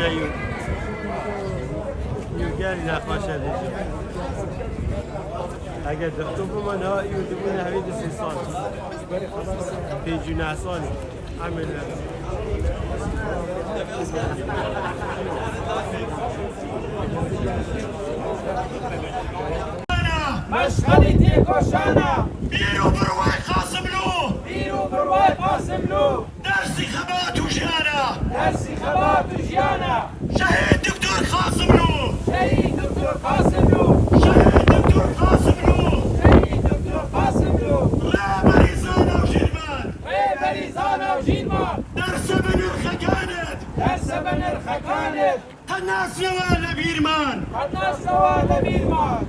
نەخۆشە یو گەل نەخۆشە دژی ئەگەر دکتۆر بمان ها یو دبوون هەوی 30 سال 59 سال عمل. مەشخەڵی تێکۆشانە. بیر و بڕوای قاسملوو. بیر و بڕوای قاسملوو. دەرسی خەبات و ژیانە. دەرسی خەبات و ژیانە. شەهید دکتۆر قاسملوو. شەهید دکتۆر قاسملوو. شەهید دکتۆر قاسملوو. شەهید دکتۆر قاسملوو. ڕێبەری زانا و ژیرمان. ڕێبەری زانا و ژیرمان. دەرسە بە نرخەکانت. دەرسە بە نرخەکانت. قەت ناچنەوە لە بیرمان. قەت ناچنەوە لە بیرمان.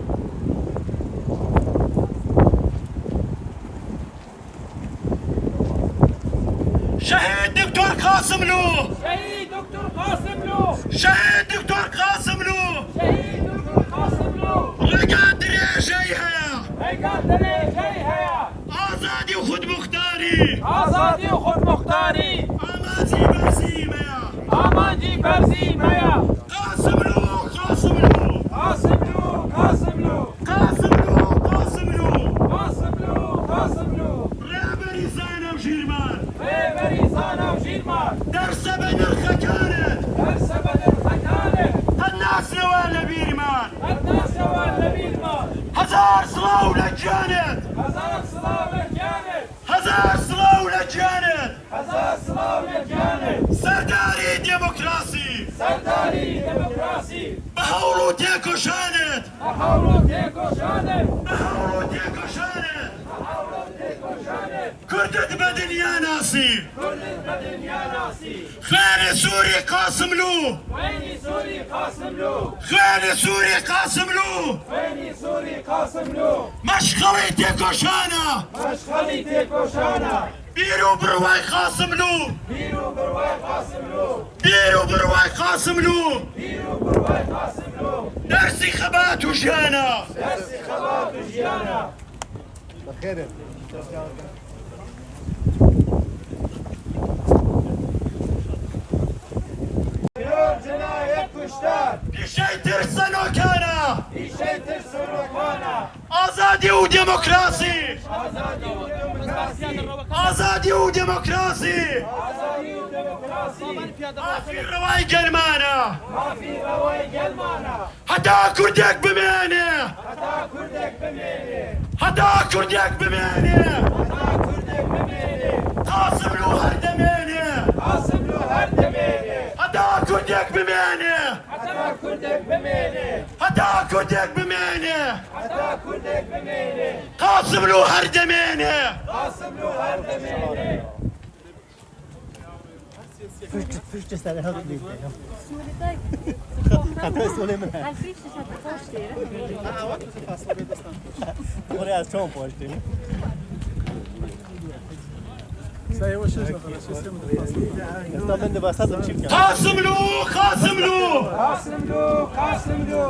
شەهید دکتۆر قاسملوو. شەهید دکتۆر قاسملوو. شەهید دکتۆر قاسملوو. شەهید دکتۆر قاسملوو. ڕێگات درێژەی هەیە. ڕێگات درێژەی هەیە. ئازادی و خودموختاری. ئازادی و خودموختاری. ئامانجی بەرزی مەیە. ئامانجی بەرزی مەیە. قاسملوو قاسملوو. قاسملوو قاسملوو. قاسملوو قاسملوو. قاسملوو قاسملوو. ڕێبەری زانا و ژیرمان. ڕێبەری زانا و ژیرمان. دەرسە بە نرخەکانت. دەرسە بە نرخەکانت. قەت ناچنەوە لە بیرمان. قەت ناچنەوە لە بیرمان. هەزار سڵاو لە گیانت. هەزار سڵاو لە گیانت. هەزار سڵاو لە گیانت. هەزار سڵاو لە گیانت. سەرداری دێموکراسی. سەرداری دێموکراسی. بە هەوڵ و تێکۆشانت. بە هەوڵ و تێکۆشانت. بە هەوڵ و تێکۆشانت. بە هەوڵ و تێکۆشانت. کوردت بە دنیا ناسی. کوردت بە دنیا ناسی. خوێنی سووری قاسملوو. خوێنی سووری قاسملوو. خوێنی سووری قاسملوو. خوێنی سووری قاسملوو. مەشخەڵی تێکۆشانە. مەشخەڵی تێکۆشانە. بیر و بڕوای قاسملوو. بیر و بڕوای قاسملوو. بیر و بڕوای قاسملوو. بیر و بڕوای قاسملوو. دەرسی خەبات و ژیانە. دەرسی خەبات و ژیانە. تیرۆر جنایەت کوشتار. پیشەی ترسەنۆکانە. پیشەی ترسەنۆکانە. ئازادی و دێموکراسی. ئازادی و دێموکراسی. ئازادی و دێموکراسی. ئازادی و دێموکراسی. مافی ڕەوای گەلمانە. مافی ڕەوای گەلمانە. هەتا کوردێک بمێنێ. هەتا کوردێک بمێنێ. هەتا کوردێک بمێنێ. هەتا کوردێک بمێنێ. قاسملوو هەر دەمێنێ. قاسملوو هەر دەمێنێ. هەتا کوردێک بمێنێ. هەتا کوردێک بمێنێ. هەتا کوردێک بمێنێ. هەتا کوردێک بمێنێ. قاسملوو هەر دەمێنێ. قاسملوو هەر دەمێنێ. پشت سەر هەڵ از چون پاشتیم قاسملوو قاسملوو. قاسملوو قاسملوو.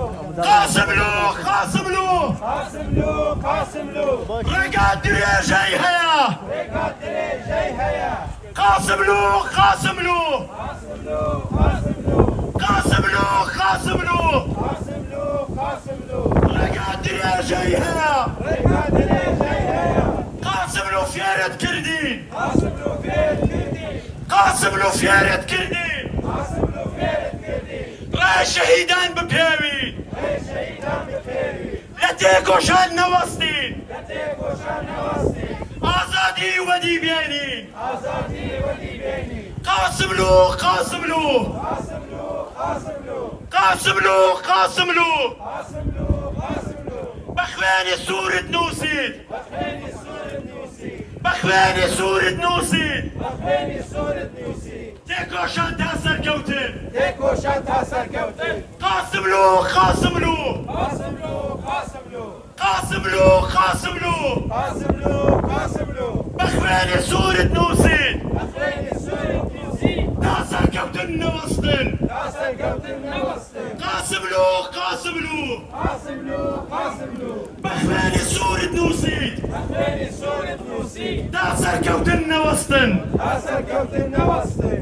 قاسملوو قاسملوو. قاسملوو قاسملوو. ڕێگات درێژەی هەیە. ڕێگات درێژەی هەیە. قاسملوو قاسملوو. قاسملوو قاسملوو. قاسملوو قاسملوو. قاسملوو قاسملوو. ڕێگات درێژەی هەیە. ڕێگات درێژەی هەیە. قاسملوو فێرت کردین. قاسملوو فێرت کردین. قاسملوو فێرت کردین. قاسملوو فێرت کردین. ڕێی شەهیدان بپێوین. ڕێی شەهیدان بپێوین. لە تێکۆشان نەوەستین. لە تێکۆشان نەوەستین. ئازادی وەدی بێنین. ئازادی وەدی بێنین. قاسملوو قاسملوو. قاسملوو قاسملوو. قاسملوو قاسملوو. قاسملوو قاسملوو. بە خوێنی سوورت نووسیت. بە خوێنی سوورت نووسی. بە خوێنی سوورت نووسیت. بە خوێنی سوورت نووسی. تێکۆشان تا سەرکەوتن. تێکۆشان تا سەرکەوتن. قاسملوو قاسملوو. قاسملوو قاسملوو. قاسملوو قاسملوو. قاسملوو قاسملوو. بە خوێنی سوورت نووسیت. بە خوێنی سوورت نووسی. تا سەرکەوتن نەوەستن. تا سەرکەوتن نەوەستن. قاسملوو قاسملوو. قاسملوو قاسملوو. بە خوێنی سوورت نووسیت. بە خوێنی سوورت نووسی. تا سەرکەوتن نەوەستن. تا سەرکەوتن نەوەستن.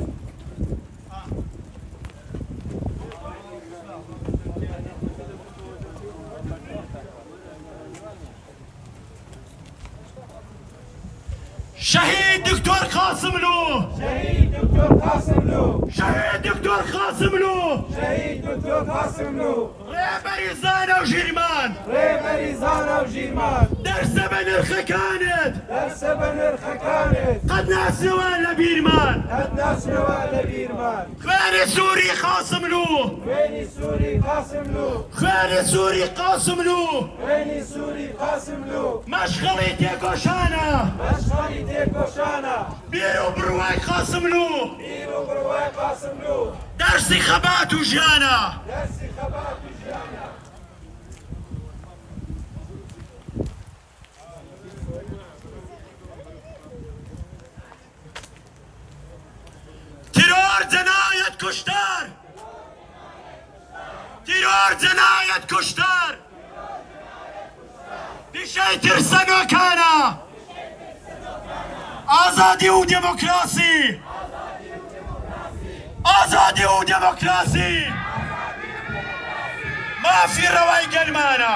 شەهید دکتۆر قاسملوو. شەهید دکتۆر قاسملوو. شەهید دکتۆر قاسملوو. شەهید دکتۆر قاسملوو. ڕێبەری زانا و ژیرمان. ڕێبەری زانا و ژیرمان. دەرسە بە نرخەکانت. دەرسە بە نرخەکانت. قەت ناچنەوە لە بیرمان. قەت ناچنەوە لە بیرمان. خوێنی سووری قاسملوو. خوێنی سووری قاسملوو. خوێنی سووری قاسملوو. خوێنی سووری قاسملوو. مەشخەڵی تێکۆشانە. مەشخەڵی تێکۆشانە. بیر و بڕوای قاسملوو. بیر و بڕوای قاسملوو. دەرسی خەبات و ژیانە. دەرسی خەبات و ژیانە. تیرۆر جەنایەت کوشتار. تیرۆر جەنایەت کوشتار. پیشەی ترسەنۆکانە. ئازادی و دێمۆکراسی. ئازادی و دێمۆکراسی مافی ڕەوای گەلمانە.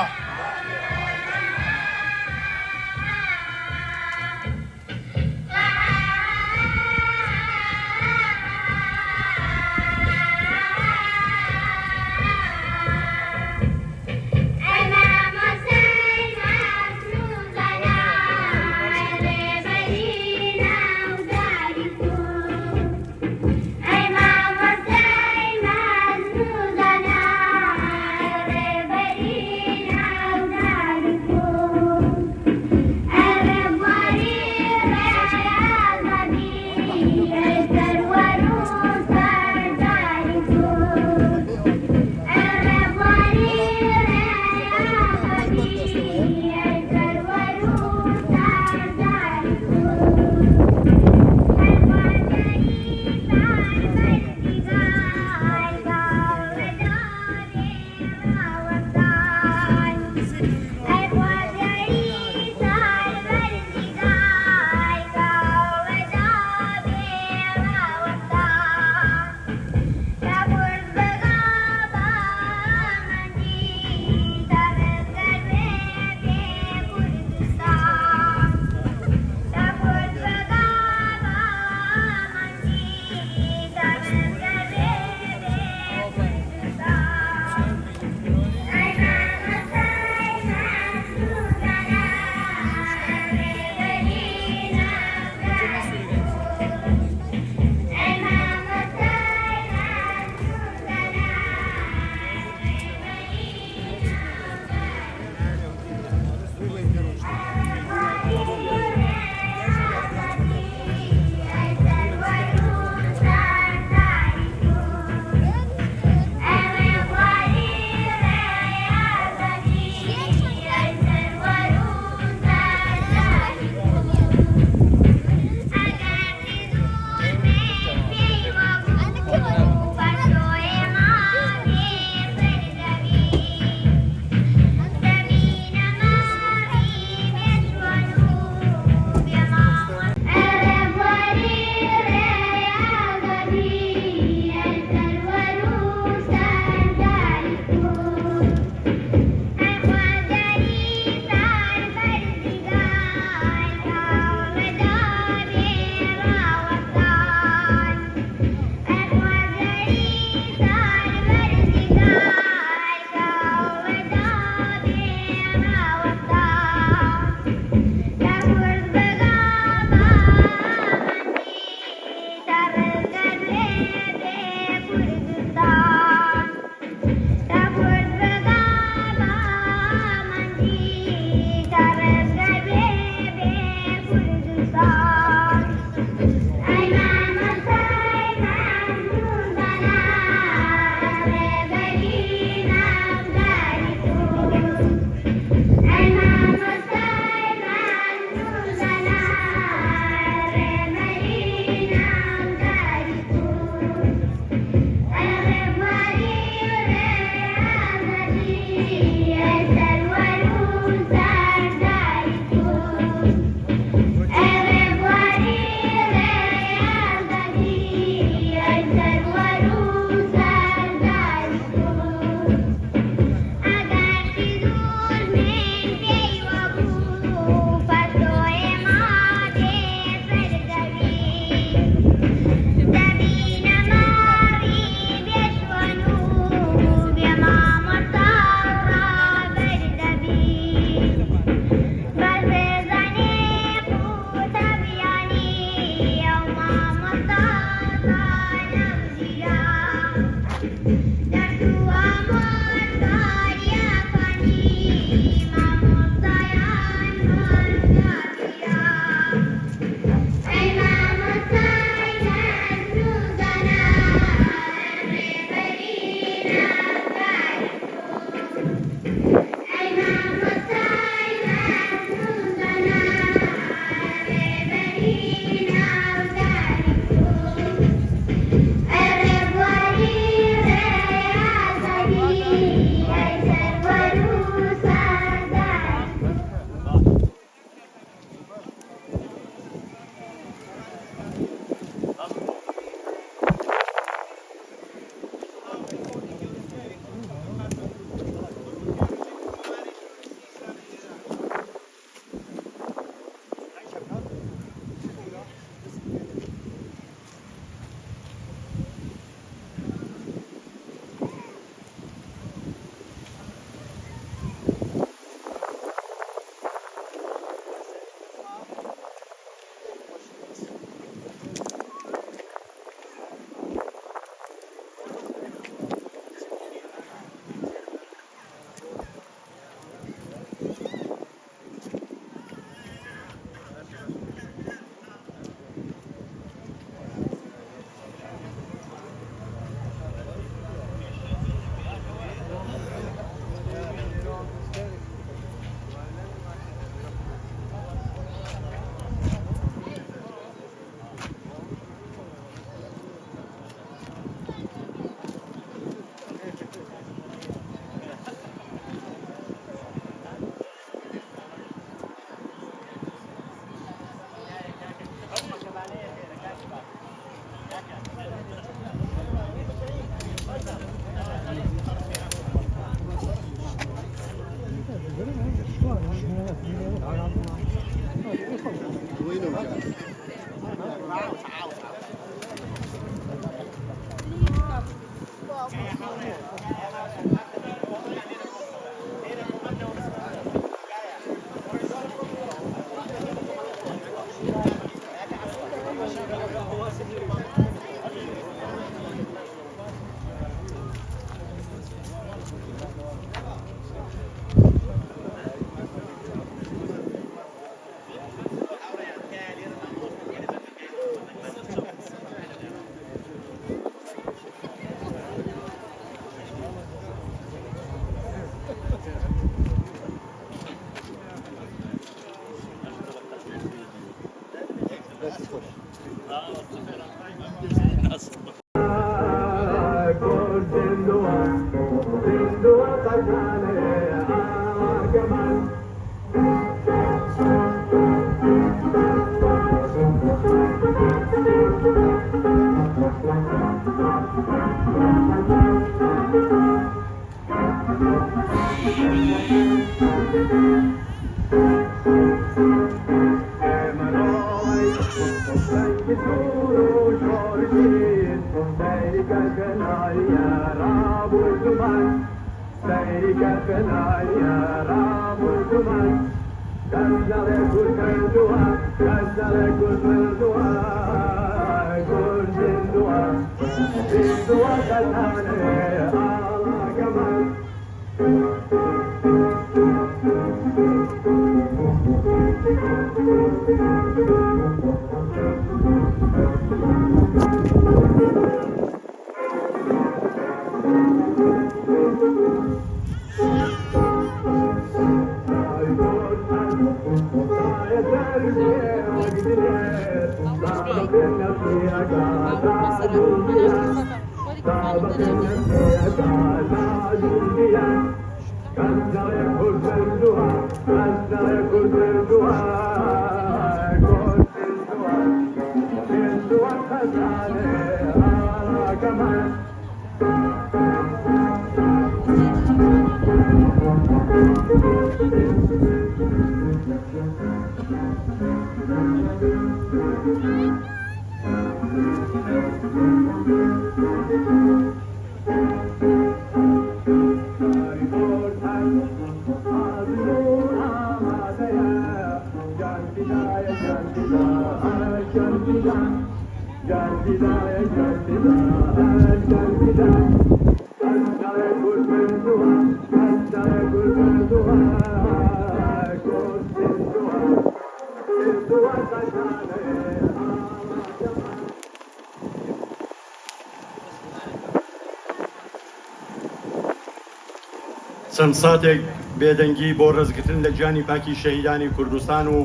چەند ساتێک بێدەنگی بۆ ڕێزگرتن لە گیانی پاکی شەهیدانی کوردستان و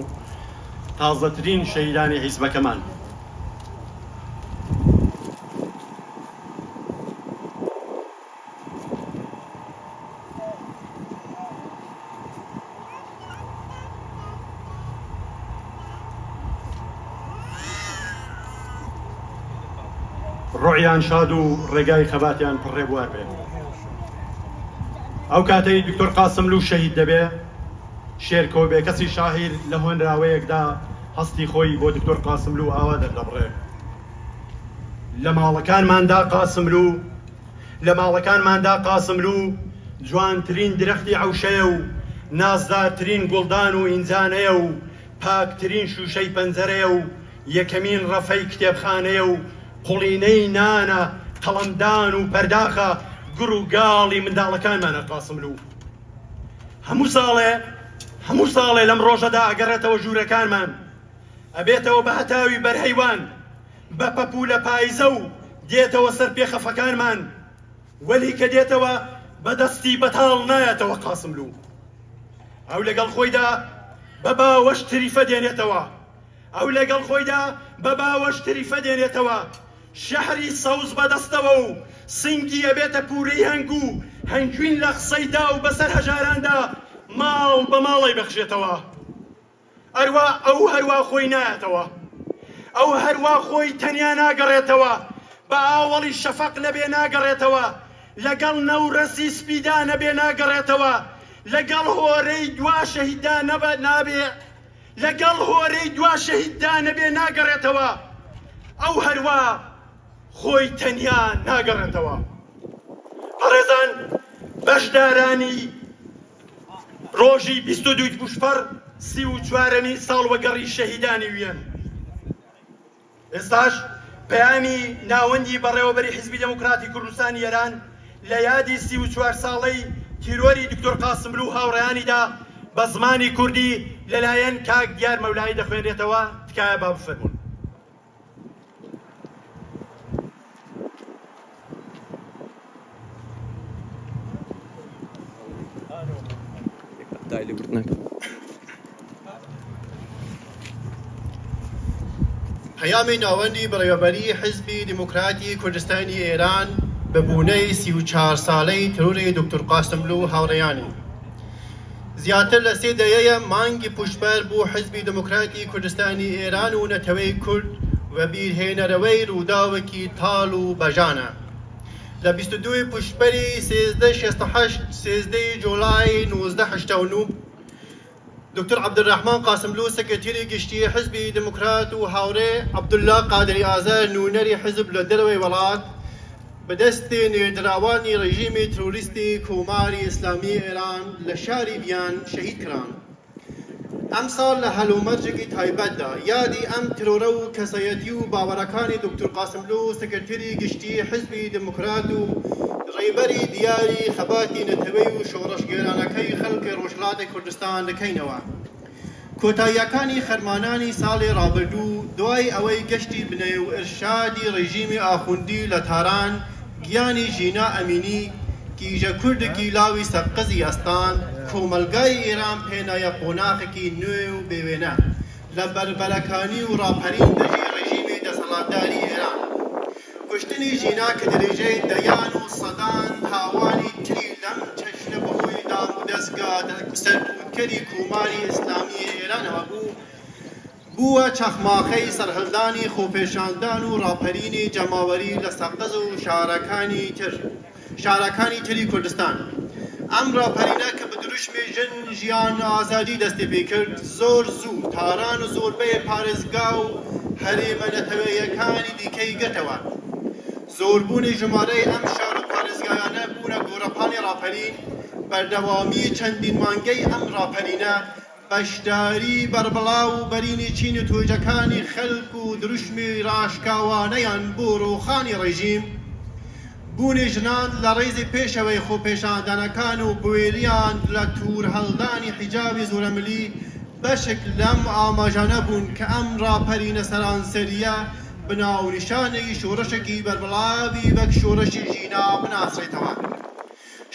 تازەترین شەهیدانی حیزبەکەمان. ڕۆحیان شاد و ڕێگای خەباتیان پڕ ڕێبوار بێ. ئەو کاتەی دکتۆر قاسملوو شەهید دەبێ، شێرکۆ بێکەسی شاعیر لە هۆنراوەیەکدا هەستی خۆی بۆ دکتۆر قاسملوو ئاوا دەردەبڕێ، لە ماڵەکانماندا قاسملوو، لە ماڵەکانماندا قاسملوو جوانترین درەختی عەوشەیە و نازدارترین گوڵدان و ئینجانەیە و پاکترین شووشەی پەنجەرەیە و یەکەمین ڕەفەی کتێبخانەیە و قوڵینەی نانە قەڵەمدان و پەرداخە گوڕ و گاڵی منداڵەکانمانە قاسملوو هەموو ساڵێ هەموو ساڵێ لەم ڕۆژەدا ئەگەڕێتەوە ژوورەکانمان ئەبێتەوە بە هەتاوی بەرهەیوان بە پەپوولە پایزە و دێتەوە سەر پێخەفەکانمان وەلی کە دێتەوە بە دەستی بەتاڵ نایەتەوە قاسملوو ئەو لەگەڵ خۆیدا بە باوەش تریفە دێنێتەوە ئەو لەگەڵ خۆیدا بە باوەش تریفە دێنێتەوە، شەحری سەوز بە دەستەوە و سنگی ئەبێتە پوورەی هەنگ و هەنگوین لە قسەی دا و بەسەر هەژاراندا ماڵ بە ماڵ ئەیبەخشێتەوە. ئەروا ئەو هەروا خۆی نایەتەوە. ئەو هەروا خۆی تەنیا ناگەڕێتەوە. بە ئاوەڵی شەفەق نەبێ ناگەڕێتەوە. لەگەڵ نەورەسی سپیدا نەبێ ناگەڕێتەوە. لەگەڵ هۆرەی دوا شەهیددا نەبە نابێ. لەگەڵ هۆرەی دوا شەهیددا نەبێ ناگەڕێتەوە، ئەو هەروا خۆی تەنیا ناگەڕێتەوە. بەڕێزان بەشدارانی ڕۆژی 22 پوشپەڕ 34مین ساڵوەگەڕی شەهیدانی ویەن، ئێستاش پەیامی ناوەندی بەڕێوەبەری حیزبی دێموکراتی کوردستانی ئێران لە یادی 34 ساڵەی تیرۆری دکتۆر قاسملوو و هاوڕێیانیدا بە زمانی کوردی لە لایەن کاک دیار مەولایی دەخوێنرێتەوە، تکایە با بفەرموون. پەیامی ناوەندی بەڕێوەبەریی حیزبی دێموکراتی کوردستانی ئێران. بە بوونەی 34 ساڵەی ترۆری دکتۆر قاسملوو و هاوڕێیانی. زیاتر لە سێ دەیەیە مانگی پووشپەر بۆ حیزبی دێموکراتی کوردستانی ئێران و نەتەوەی کورد وەبیرهێنەرەوەی ڕووداوێکی تاڵ و بەژانە. لە 22 پووشپەری 1368، 13 ی جۆلای 1989، دکتۆر عەبدولرەحمان قاسملوو سکرتێری گشتیی حیزبی دێموکرات و هاوڕێ عەبدوڵلا قادری ئازەر نوونەری حیزب لە دەرەوەی وەڵات بە دەستی نێردراوانی ڕێژیمی ترۆریستی کۆماری ئیسلامیی ئێران لە شاری ڤیەن شەهید کران. ئەمساڵ لە هەلومەرجێکی تایبەتدا یادی ئەم ترۆرە و کەسایەتی و باوەڕەکانی دوکتور قاسملوو سکرتێری گشتیی حیزبی دێموکرات و ڕێبەری دیاری خەباتی نەتەوەی و شۆڕشگێرانەکەی خەڵکی ڕۆژهەڵاتی کوردستان دەکەینەوە. کۆتاییەکانی خەرمانانی ساڵی ڕابردوو دوای ئەوەی گەشتی بنەیە و ئیرشادی ڕێژیمی ئاخوندی لە تاران گیانی ژینا ئەمینی کیژە کوردێکی لاوی سەقزی ئەستاند، کۆمەڵگای ئێران پێنایە قۆناخێکی نوێ و بێوێنە لە بەربەرەکانی و ڕاپەرین دژی ڕێژیمی دەسەڵاتداری ئێران. کوشتنی ژینا کە درێژەی دەیان و سەدان تاوانی تری لەم چەشنە بەهۆی دامودەزگا سەرکوتکەری کۆماری ئیسلامیی ئێرانەوە بوو، بووە چەخماخەی سەرهەڵدانی خۆپێشاندان و ڕاپەرینی جەماوەری لە سەقز و شارەکانی تری کوردستان. ئەم ڕاپەرینە کە بە دروشمی ژن، ژیان، ئازادی دەستی پێکرد، زۆر زوو تاران و زۆربەی پارێزگا و هەرێمە نەتەوەییەکانی دیکەی گرتەوە. زۆربوونی ژمارەی ئەم شار و پارێزگایانە بوونە گۆڕەپانی ڕاپەرین، بەردەوامیی چەندین مانگەی ئەم ڕاپەرینە، بەشداری بەربڵاو و بەرینی چین و توێژەکانی خەلک و دروشمی ڕاشکاوانەیان بۆ ڕووخانی ڕێژیم، بوونی ژنان لە ڕیزی پێشەوەی خۆپێشاندانەکان و بوێرییان لە توورهەڵدانی حیجابی زۆرەملی بەشێک لەم ئاماژانە بوون کە ئەم ڕاپەرینە سەرانسەرییە بە ناونیشانی شۆڕشێکی بەربڵاوی وەک شۆڕشی ژینا بناسرێتەوە.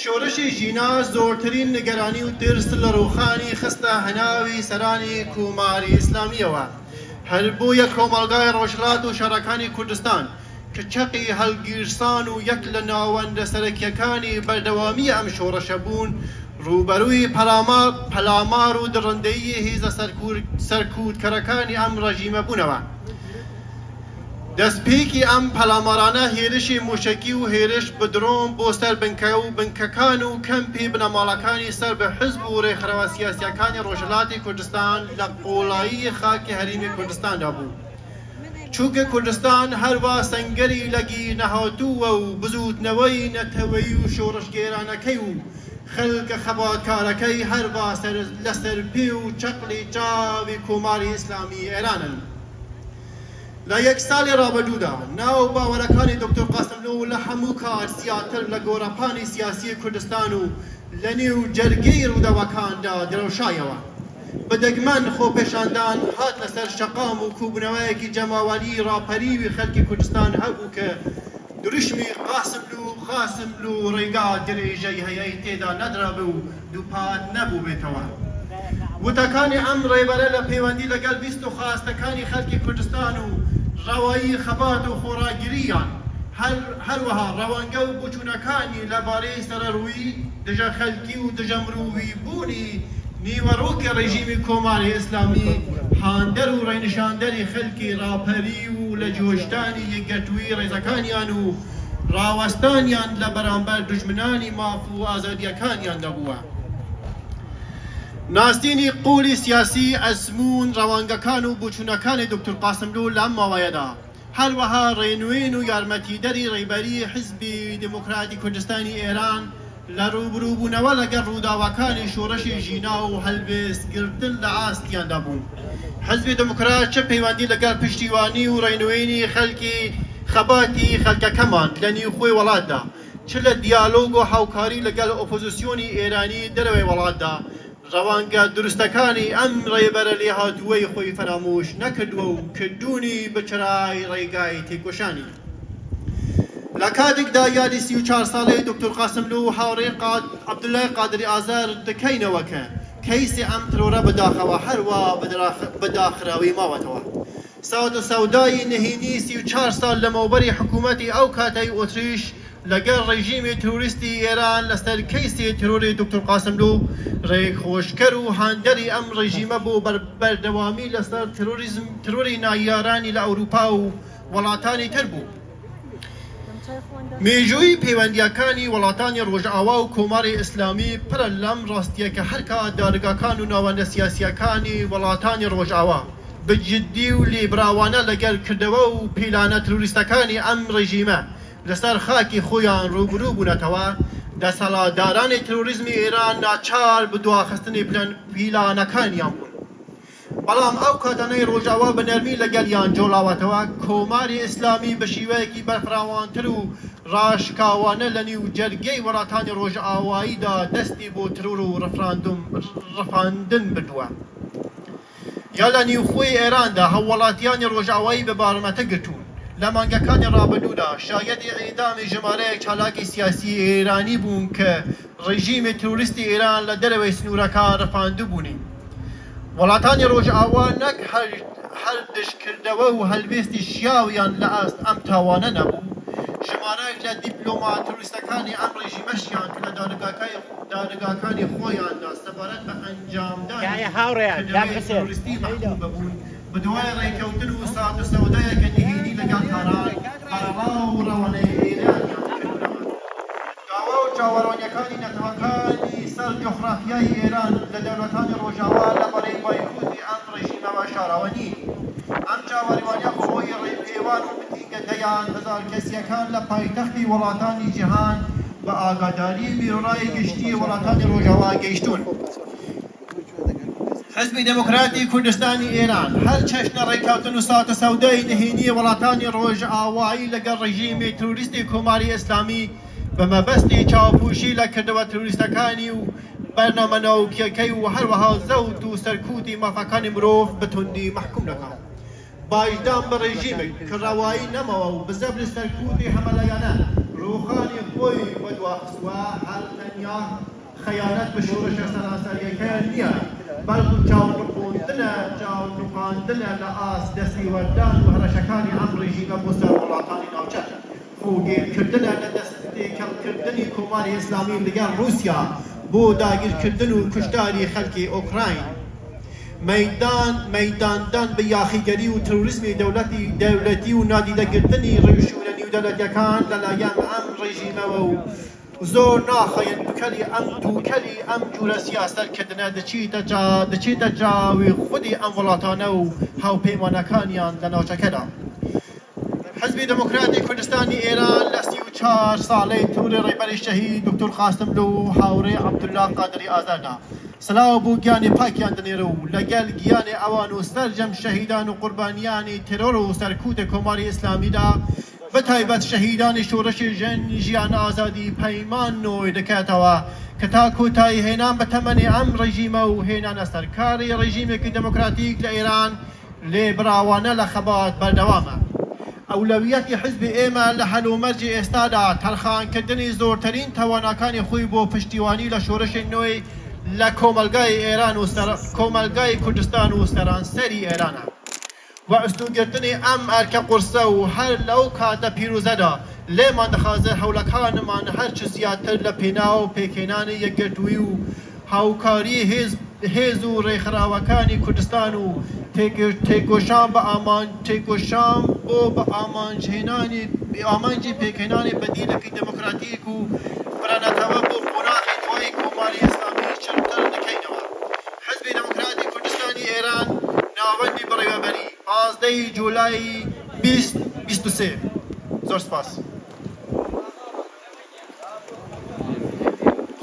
شۆڕشی ژینا زۆرترین نیگەرانی و ترس لە ڕووخانی خستە هەناوی سەرانی کۆماری ئیسلامییەوە. هەر بۆیە کۆمەڵگای ڕۆژهەڵات و شارەکانی کوردستان کە چەقی هەڵگیرسان و یەک لە ناوەندە سەرەکییەکانی بەردەوامیی ئەم شۆڕشە بوون، ڕووبەرووی پەلامار و دڕندەیی هیزە سەرکوتکەرەکانی ئەم ڕێژیمە بوونەوە. دەستپێکی ئەم پەلامارانە هێرشی مووشەکی و هێرش بە درۆن بۆ سەر بنکە و بنکەکان و کەمپی بنەماڵەکانی سەر بە حزب و ڕێکخراوە سیاسییەکانی ڕۆژهەڵاتی کوردستان لە قووڵایی خاکی هەرێمی کوردستاندا بوو. چونکە کوردستان هەروا سەنگەری لەگیرنەهاتووە و بزووتنەوەی نەتەوەیی و شۆڕشگێرانەکەی و خەڵکە خەباتکارەکەی هەروا لەسەر پێ و چەقڵی چاوی کۆماری ئیسلامیی ئێرانن. لە یەک ساڵی ڕابردوودا ناو و باوەرەکانی دوکتور قاسملوو لە هەموو کات زیاتر لە گۆڕەپانی سیاسی کوردستان و لە نێو جەرگەی ڕووداوەکاندا درەوشایەوە. بە دەگمەن خۆپێشاندان هاتنە سەر شەقام و کوبوونەوەیەکی جەماوەریی ڕاپەریوی خەلکی کوردستان هەبوو کە دروشمی قاسملوو قاسملوو ڕێگا درێژەی هەیەی تێدا نەدرابێ و دووپات نەبووبێتەوە. وتەکانی ئەم ڕێبەرە لە پەیوەندی لەگەڵ ویست و خواستەکانی خەلکی کوردستان و ڕەوایی خەبات و خۆڕاگرییان، هەروەها ڕەوانگە و بۆچوونەکانی لە بارەی سەرەڕوویی، دژە خەلکی و دژە مرۆڤی بوونی نیوەڕۆکی ڕێژیمی کۆماری ئیسلامی، هاندەر و ڕێنیشاندەری خەلکی ڕاپەریو و لە جۆشدانی یەکگرتوویی ڕێزەکانیان و ڕاوەستانیان لە بەرامبەر دوژمنانی ماف و ئازادییەکانیاندا بووە. ناسینی قووڵی سیاسی، ئەزموون، ڕەوانگەکان و بۆچوونەکانی دوکتور قاسملوو لەم ماوەیەدا، هەروەها ڕێنوێن و یارمەتیدەری ڕێبەریی حیزبی دێموکراتی کوردستانی ئێران لە ڕووبرووبوونەوە لەگەڵ ڕووداوەکانی شۆڕشی ژینا و هەڵوێست گرتن لە ئاستیاندا بوون. حیزبی دێموکرات چ پەیوەندی لەگەڵ پشتیوانی و ڕێنوێنی خەلکی خەباتی خەلکەکەمان لە نیوخۆی وەڵاتدا، چ لە دیالۆگ و هاوکاری لەگەڵ ئۆپۆزیسیۆنی ئێرانی دەرەوەی وەڵاتدا، ڕەوانگە دروستەکانی ئەم ڕێبەرە لێهاتووەی خۆی فەرامۆش نەکردووە و کردوونی بە چرای ڕێگای تێکۆشانی. لە کاتێکدا یادی 34 ساڵەی دوکتور قاسملوو و هاوڕێ عەبدولای قادری ئازەر دەکەینەوە کە کەیسی ئەم ترۆرە بەداخەوە هەروا بە داخراوی ماوەتەوە. سات و سەودای نهێنی 34 ساڵ لەمەوبەری حکوومەتی ئەو کاتەی ئۆتریش لەگەڵ ڕێژیمی ترۆریستی ئێران لەسەر کەیسی ترۆری دوکتور قاسملوو ڕێخۆشکەر و هاندەری ئەم ڕێژیمە بۆ بەردەوامی لەسەر ترۆری نایارانی لە ئەورووپا و وڵاتانی تر بوو. مێژووی پەیوەندییەکانی وڵاتانی ڕۆژئاوا و کۆماری ئیسلامی پڕە لەم ڕاستییە کە هەرکات دادگاکان و ناوەندە سیاسییەکانی وڵاتانی ڕۆژئاوا بە جیددی و لێبڕاوانە لەگەڵ کردەوە و پیلانە ترۆریستەکانی ئەم ڕێژیمە لەسەر خاکی خۆیان ڕووبروو بوونەتەوە، دەسەڵاتدارانی ترۆریزمی ئێران ناچار بە دواخستنی پیلانەکانیان بوون. بەڵام ئەو کاتانەی ڕۆژئاوا بە نەرمی لەگەڵیان جوڵاوەتەوە، کۆماری ئیسلامی بە شیوەیەکی بەرفراوانتر و ڕاشکاوانە لە نیو جەرگەی وڵاتانی ڕۆژئاواییدا دەستی بۆ ترۆر و ڕفاندن بردووە. یا لە نیوخۆی ئێراندا هاووڵاتیانی ڕۆژئاوایی بە بارمتە گرتوون. لە مانگەکانی ڕابردوودا شایەدی ئیعدامی ژمارەیەک چالاکی سیاسیی ئێرانی بوون کە ڕێژیمی ترۆریستی ئێران لە دەرەوەی سنوورەکان ڕفاندبوونی. وڵاتانی ڕۆژئاوا نەک هەر دژکردەوە و هەلوێستی شیاویان لە ئاست ئەم تاوانە نەبوو، ژمارەیەک لە دیپلۆمات ترۆریستەکانی ئەم ڕێژیمەشیان کە لە دادگاکانی خۆیاندا سەبارەت بە ئەنجامدانی کردەوەی ترۆریستی مەحکووم ببوون، بە دوای ڕێککەوتن و سات و سەودایەکە نهێنی لەگەڵ تاران بەرەڵا و ڕەوانەی ئێرانیان کردنەوە. داوا و چاوەڕوانییەکانی نەتەوەکانی سەر جوغرافیای ئێران لە دەولەتانی ڕۆژاوا لە بارەی بایکۆتی ئەم ڕێژیمەوە شاراوە نین. ئەم چاوەروانییە بە هۆی ڕێپێوان و متینگە دەیان هەزار کەسییەکان لە پایتەختی وڵاتانی جیهان بە ئاگاداری بیروڕای گشتیی وڵاتانی ڕۆژاوا گەیشتوون. حیزبی دێموکراتی کوردستانی ئێران هەر چەشنە ڕێککەوتن و سات و سەودای نهێنیی وڵاتانی ڕۆژئاوایی لەگەڵ ڕێژیمی ترۆریستی کۆماری ئیسلامی بە مەبەستی چاوپۆشی لە کردەوە ترۆریستەکانی و بەرنامە ناوکییەکەی و هەروەها زەوت و سەرکوتی مافەکانی مرۆڤ بە توندی مەحکووم دەکات. باجدان بە ڕێژیمێک کە ڕەوایی نەماوە و بە زەبری سەرکوتی هەمەلایەنە ڕووخانی خۆی وەدواخستووە، هەر تەنیا خەیانەت بە شۆڕشە سەرانسەرییەکە نییە، بەڵکو چاونوقاندنە لە ئاست دەستێوەردان و هەڕەشەکانی ئەم ڕێژیمە بۆ سەر وڵاتانی ناوچە، خۆگێلکردنە لە دەستتێکەڵکردنی کۆماری ئیسلامی لەگەڵ ڕووسیا بۆ داگیرکردن و کوشتاری خەڵکی ئۆکراین، مەیداندان بە یاخیگەری و ترۆریزمی دەولەتی و نادیدەگرتنی ڕێوشوێنە نیودەولەتییەکان لەلایەن ئەم ڕێژیمەوە و زۆر ناخایەن دوکەلی ئەم دوکەلی ئەم جورە سیاسەت کردنە دەچیتە دەچێتە چاوی خودی ئەم وڵاتانە و هاوپەیمانەکانیان لە ناوچەکەدا. حزبی دێموکراتی کوردستانی ئێران لە 34 ساڵەی ترۆری ڕێبەری شەهید دوکتور قاسملوو و هاوڕێ عەبدوڵلا قادری ئازەردا سلاو بۆ گیانی پاکیان دەنێرێ و لەگەل گیانی ئەوان و سەرجەم شەهیدان و قوربانیانی تێرۆر و سەرکوت کۆماری ئیسلامیدا بە تایبەت شەهیدانی شۆڕشی ژن ژیان ئازادی پەیمان نوێ دەکاتەوە کە تا کۆتایی هێنان بە تەمەنی ئەم ڕێژیمە و هێنانە سەر کاری ڕێژیمێکی دێموکراتیک لە ئێران لێبڕاوانە لە خەبات بەردەوامە. ئەولەویەتی حیزبی ئێمە لە هەلومەرجی ئێستادا تەرخانکردنی زۆرترین تەواناکانی خۆی بۆ پشتیوانی لە شۆڕشی نوێ لە کۆمەڵگای ئێران و کۆمەڵگای کوردستان و سەرانسەری ئێرانە. و ئەستۆگرتنی ئەم ئەرکە قورسە و هەر لەو کاتە پیرۆزەدا لێمان دەخوازێت هەوڵەکانمان هەرچ زیاتر لە پێناو پێکهێنانی یەکگرتوویی و هاوکاری هێز و ڕێکخراوەکانی کوردستان و تێکۆشان بە تێکۆشان بۆ بە ئامانجی پێکهێنانی بەدیلێکی دێموکراتیک و فرەنەتەوە بۆ قۆناغی دوای کۆماری ئیسلامی چڕتر دەکەینەوە. حزبی دێموکراتی کوردستانی ئێران ناوەندی بەڕێوەبەری، 15 ی جولای 2023. زۆر سپاس.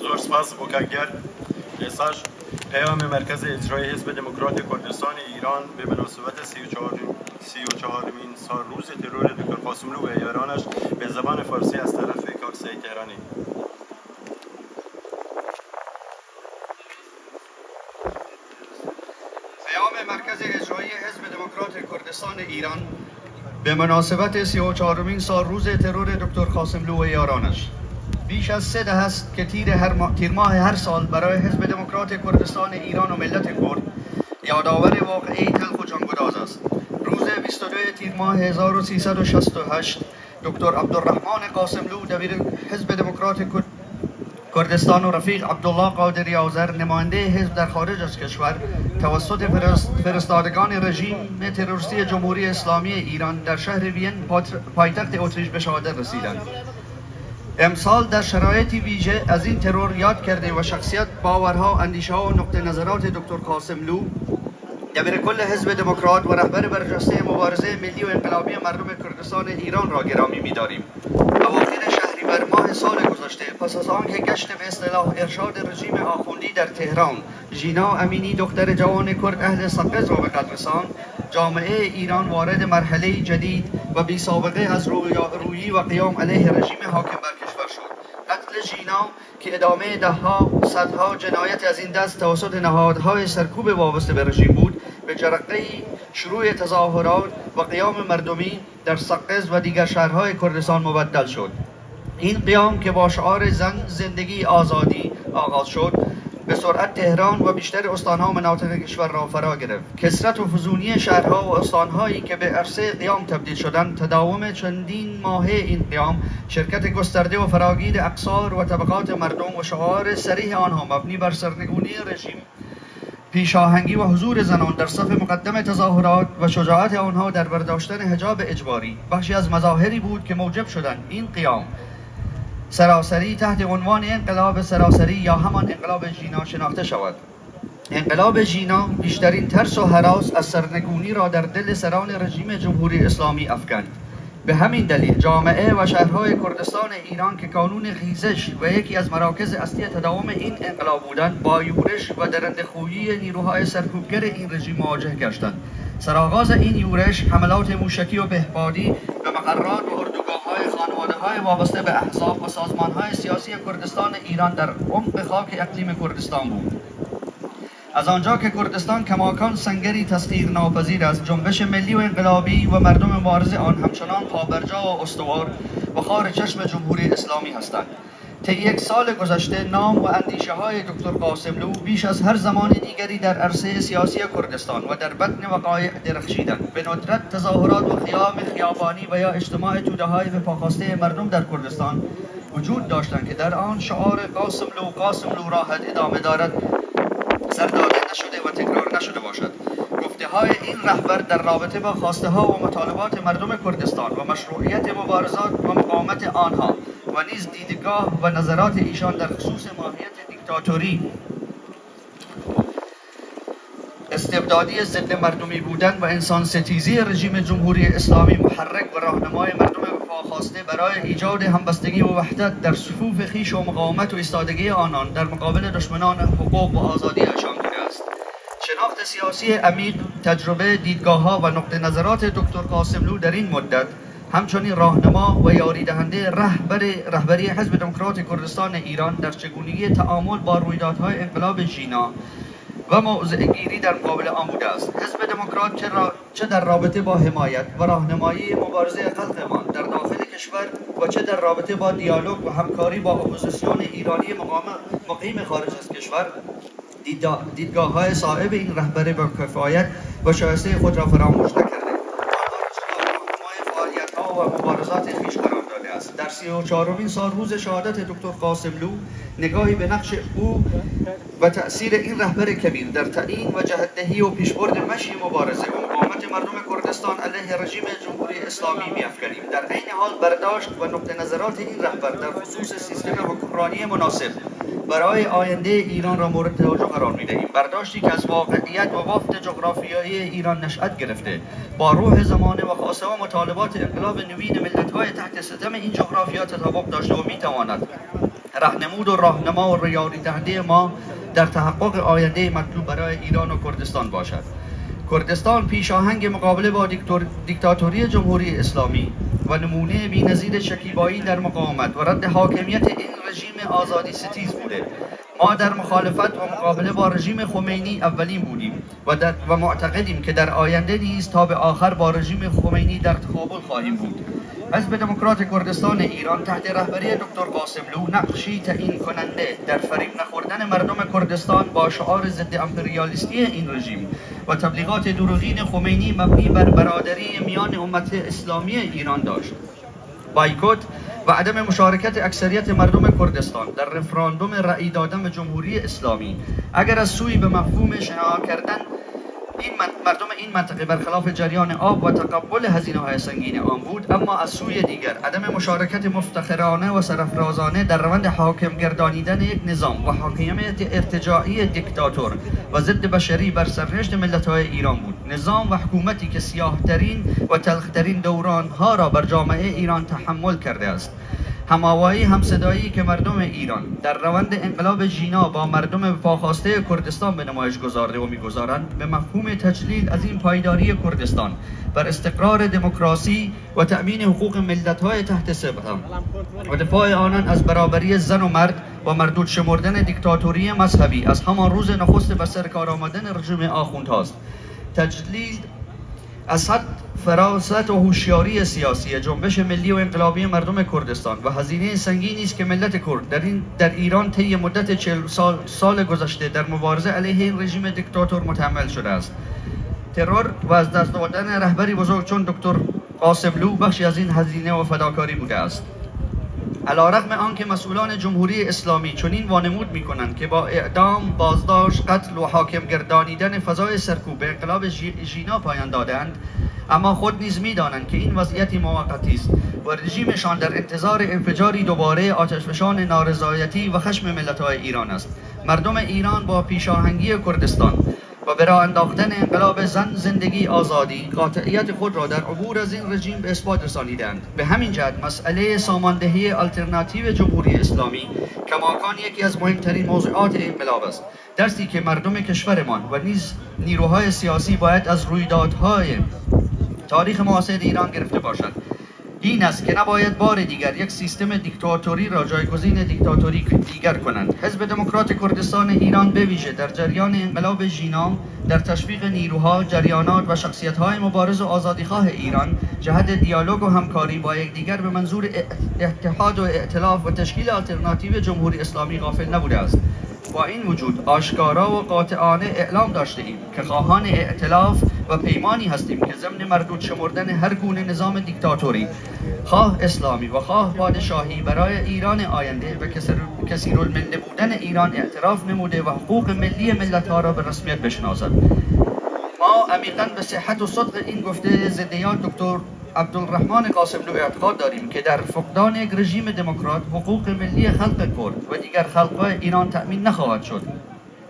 زۆر سپاس بۆ کاک دیار. ئێستاش پەیامی مەرکەزی ئیجرایی حزب دموکرات کوردستان ایران به مناسبت 34مین سال روز ترور دکتر قاسملو و یارانش به زبان فارسی از طرف کاک سعید تهرانی. پیام مرکز اجرایی حزب دموکرات کردستان ایران به مناسبت 34مین سال روز ترور دکتر قاسملو و یارانش. بیش از 3 دهه است که تیر, هر تیر ماه هر سال برای حزب دموکرات کردستان ایران و ملت کرد یادآور واقعه‌ای تلخ و جانگداز است. روز 22 تیر ماه 1368 دکتر عبدالرحمن قاسملو دبیر حزب دموکرات کردستان و رفیق عبدالله قادری آذر نماینده حزب در خارج از کشور توسط فرستادگان رژیم تروریستی جمهوری اسلامی ایران در شهر وین پایتخت اتریش به شهادت رسیدند. امسال در شرایطی ویژه از این ترور یاد کرده و شخصیت، باورها، اندیشه‌ها و نقطه نظرات دکتر قاسملو دبیر کل حزب دموکرات و رهبر برجسته مبارزه ملی و انقلابی مردم کردستان ایران را گرامی می‌داریم. اواخر شهریور ماه سال گذشته پس از آنکه گشت به اصطلاح ارشاد رژیم آخوندی در تهران ژینا امینی دختر جوان کرد اهل سقز را به قتل رساند، جامعه ایران وارد مرحله جدید و بی سابقه از رویارویی و قیام علیه رژیم حاکم بر کشور شد. قتل ژینا که ادامه دهها صدها جنایت از این دست توسط نهادهای سرکوب وابسته به رژیم بود، به جرقه شروع تظاهرات و قیام مردمی در سقز و دیگر شهرهای کردستان مبدل شد. این قیام که با شعار زن، زندگی، آزادی آغاز شد، به سرعت تهران و بیشتر استانها و مناطق کشور را فرا گرفت. کثرت و فزونی شهرها و استانهایی که به عرصه قیام تبدیل شدند، تداوم چندین ماهه این قیام، شرکت گسترده و فراگیر اقصار و طبقات مردم و شعار صریح آنها مبنی بر سرنگونی رژیم، پیشاهنگی و حضور زنان در صف مقدم تظاهرات و شجاعت آنها در برداشتن حجاب اجباری بخشی از مظاهری بود که موجب شدند این قیام سراسری تحت عنوان انقلاب سراسری یا همان انقلاب ژینا شناخته شود. انقلاب ژینا بیشترین ترس و هراس از سرنگونی را در دل سران رژیم جمهوری اسلامی افکند. به همین دلیل جامعه و شهرهای کردستان ایران که کانون خیزش و یکی از مراکز اصلی تداوم این انقلاب بودند، با یورش و درنده‌خویی نیروهای سرکوبگر این رژیم مواجه گشتند. سرآغاز این یورش حملات موشکی و پهپادی به مقرات و اردوگاه‌های خانواده‌های وابسته به احزاب و سازمان‌های سیاسی کردستان ایران در عمق خاک اقلیم کردستان بود. از آنجا که کردستان کماکان سنگری تسخیر ناپذیر است، جنبش ملی و انقلابی و مردم مبارز آن همچنان پابرجا و استوار و خار چشم جمهوری اسلامی هستند. طی یک سال گذشته نام و اندیشه های دکتر قاسملو بیش از هر زمان دیگری در عرصه سیاسی کردستان و در بطن وقایع درخشیدند. به ندرت تظاهرات و قیام خیابانی و یا اجتماع توده های به پاخواسته مردم در کردستان وجود داشتند که در آن شعار قاسملو قاسملو راهت ادامه دارد سر داده نشده و تکرار نشده باشد. گفته های این رهبر در رابطه با خواسته ها و مطالبات مردم کردستان و مشروعیت مبارزات و مقاومت آنها و نیز دیدگاه و نظرات ایشان در خصوص ماهیت دیکتاتوری استبدادی ضد مردمی بودن و انسان ستیزی رژیم جمهوری اسلامی محرک و راهنمای مردم وفاخواسته برای ایجاد همبستگی و وحدت در صفوف خویش و مقاومت و ایستادگی آنان در مقابل دشمنان حقوق و آزادی ایشان بوده است. شناخت سیاسی عمیق، تجربه، دیدگاه‌ها و نقطه نظرات دکتر قاسملو در این مدت همچنین راهنما و یاری دهنده رهبری حزب دموکرات کردستان ایران در چگونگی تعامل با رویدادهای انقلاب ژینا و موضع گیری در مقابل آن بوده است. حزب دموکرات چه در رابطه با حمایت و راهنمایی مبارزه خلقمان در داخل کشور و چه در رابطه با دیالوگ و همکاری با اپوزیسیون ایرانی مقیم خارج از کشور دیدگاه‌های صائب این رهبر با کفایت و شایسته خود را فراموش نکرده، آنها را راهنمای فعالیت‌ها و مبارزات خویش قرار داده است. در 34مین سال روز شهادت دکتر قاسملو نگاهی به نقش او و تأثیر این رهبر کبیر در تعیین و جهت‌دهی و پیشبرد مشی مبارزه و مقاومت مردم کردستان علیه رژیم جمهوری اسلامی می‌افکنیم. در عین حال برداشت و نقطه نظرات این رهبر در خصوص سیستم حکمرانی مناسب برای آینده ایران را مورد توجه قرار می‌دهیم. برداشتی که از واقعیت و بافت جغرافیایی ایران نشأت گرفته، با روح زمانه و خواسته و مطالبات انقلاب نوین ملت‌های تحت ستم این جغرافیا تطابق داشته و می‌تواند رهنمود و راهنما و یاری دهنده ما در تحقق آینده مطلوب برای ایران و کردستان باشد. کردستان پیشاهنگ مقابله با دیکتاتوری جمهوری اسلامی و نمونه بی‌نظیر شکیبایی در مقاومت و رد حاکمیت این رژیم آزادی ستیز بوده. ما در مخالفت و مقابله با رژیم خمینی اولین بودیم و معتقدیم که در آینده نیز تا به آخر با رژیم خمینی در تقابل خواهیم بود. حزب دموکرات کردستان ایران تحت رهبری دکتر قاسملو نقشی تعیین کننده در فریب نخوردن مردم کردستان با شعار ضد امپریالیستی این رژیم و تبلیغات دروغین خمینی مبنی بر برادری میان امت اسلامی ایران داشت. بایکوت و عدم مشارکت اکثریت مردم کردستان در رفراندوم رأی دادن به جمهوری اسلامی، اگر از سوی به مفهوم شنا کردن این مردم این منطقه برخلاف جریان آب و تقبل هزینه های سنگین آن بود، اما از سوی دیگر عدم مشارکت مفتخرانه و سرافرازانه در روند حاکم گردانیدن یک نظام و حاکمیت ارتجاعی دیکتاتور و ضد بشری بر سرنوشت ملت های ایران بود. نظام و حکومتی که سیاهترین و تلخترین دوران ها را بر جامعه ایران تحمل کرده است. هماوایی همصدایی که مردم ایران در روند انقلاب ژینا با مردم پاخواسته کردستان به نمایش گذارده و میگذارند، به مفهوم تجلیل از این پایداری کردستان بر استقرار دموکراسی و تأمین حقوق ملت‌های تحت ستم و دفاع آنان از برابری زن و مرد و مردود شمردن دیکتاتوری مذهبی از همان روز نخست به سر کار آمدن رژیم آخوندهاست. تجلیل از حد فراست و هوشیاری سیاسی جنبش ملی و انقلابی مردم کردستان و هزینه سنگینی است که ملت کرد در ایران طی مدت 40 سال گذشته در مبارزه علیه این رژیم دیکتاتور متحمل شده است. ترور و از دست دادن رهبری بزرگ چون دکتر قاسملو بخشی از این هزینه و فداکاری بوده است. علیرغم آنکه مسئولان جمهوری اسلامی چنین وانمود میکنند که با اعدام، بازداشت، قتل و حاکم گردانیدن فضای سرکوب به انقلاب ژینا پایان دادند، اما خود نیز میدانند که این وضعیتی موقتی است و رژیمشان در انتظار انفجاری دوباره آتشفشان نارضایتی و خشم ملت‌های ایران است. مردم ایران با پیشاهنگی کردستان و به راه انداختن انقلاب زن، زندگی، آزادی قاطعیت خود را در عبور از این رژیم به اثبات رسانیدند. به همین جهت مسئله ساماندهی آلترناتیو جمهوری اسلامی کماکان یکی از مهمترین موضوعات انقلاب است. درسی که مردم کشورمان و نیز نیروهای سیاسی باید از رویدادهای تاریخ معاصر ایران گرفته باشد این است که نباید بار دیگر یک سیستم دیکتاتوری را جایگزین دیکتاتوری دیگر کنند. حزب دموکرات کردستان ایران به ویژه در جریان انقلاب ژینا در تشویق نیروها، جریانات و شخصیت‌های مبارز و آزادیخواه ایران جهت دیالوگ و همکاری با یکدیگر به منظور اتحاد و ائتلاف و تشکیل آلترناتیو جمهوری اسلامی غافل نبوده است. با این وجود آشکارا و قاطعانه اعلام داشته ایم که خواهان ائتلاف و پیمانی هستیم که ضمن مردود شمردن هر گونه نظام دیکتاتوری، خواه اسلامی و خواه پادشاهی، برای ایران آینده و کثیرالمله بودن ایران اعتراف نموده و حقوق ملی ملت‌ها را به رسمیت بشناسد. ما عمیقاً به صحت و صدق این گفته زنده‌یاد دکتر عبدالرحمن قاسملو اعتقاد داریم که در فقدان یک رژیم دموکرات حقوق ملی خلق کرد و دیگر خلق‌های ایران تأمین نخواهد شد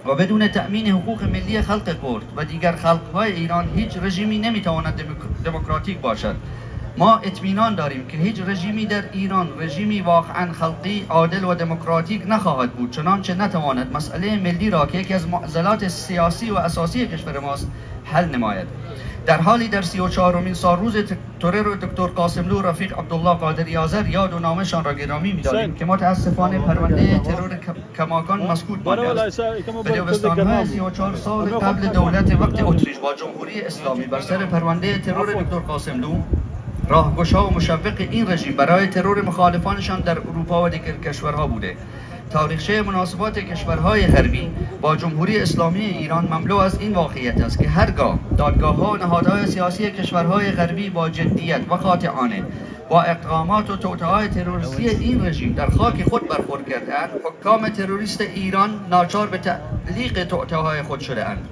و بدون تأمین حقوق ملی خلق کرد و دیگر خلق‌های ایران هیچ رژیمی نمی‌تواند دموکراتیک باشد. ما اطمینان داریم که هیچ رژیمی در ایران رژیمی واقعا خلقی، عادل و دموکراتیک نخواهد بود چنانچه نتواند مسئله ملی را که یکی از معضلات سیاسی و اساسی کشور ماست حل نماید. در حالی در 34مین سال روز ترور دکتر قاسملو رفیق عبدالله قادری آذر یاد و نامشان را گرامی می‌داریم که متاسفانه پرونده ترور کماکان مسکوت مانده است. به دبستان‌های 34 سال قبل دولت وقت اتریش با جمهوری اسلامی بر سر پرونده ترور دکتر قاسملو راهگشا و مشوق این رژیم برای ترور مخالفانشان در اروپا و دیگر کشورها بوده. تاریخچه مناسبات کشورهای غربی با جمهوری اسلامی ایران مملو از این واقعیت است که هرگاه دادگاه‌ها و نهادهای سیاسی کشورهای غربی با جدیت و قاطعانه با اقدامات و توطئه‌های تروریستی این رژیم در خاک خود برخورد کرده‌اند، حکام تروریست ایران ناچار به تعلیق توطئه‌های خود شده‌اند.